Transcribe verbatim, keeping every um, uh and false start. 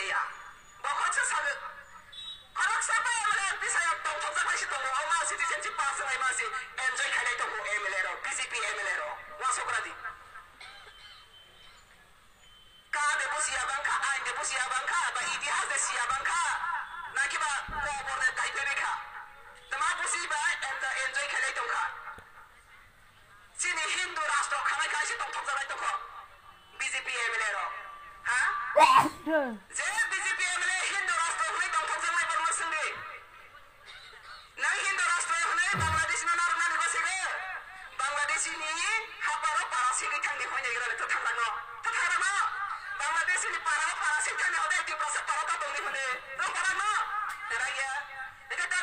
Ya. Bo khoroksa sagwi. Khoroksa ba M L A M P sayok tongthokjak nai se tongo. Omo citizenship pass wngnai ma se enjoy khainai tongo M L A rok, B J P M L A rok. Uansukra di. Ka de bujiya bangkha, ain de bujiya bangkha, ba itihas de siya bangkha. Naki ba kobor de tai tebekha. Tama buji ba em da enjoy khainai tongkha. Chini Hindu rastro khanai khaisi tongthokjalai tongkho. B J P M L A rok. Ha? Je B J P M L A Hindu rastro hwnwi tongthokjaknai borokno swngdi. Nang Hindu rastro hwnwi Bangladesh no narwknani bwswgo? Bangladesh ni haparo para sigwi thangdi hwnwi nai rwle to thangrangno. To thangrangno. Bangladesh ni para para sigwi thangdi hwnwi Tiprasa para ta tongdi hwnwi. Rw para no. Raya. Ede ta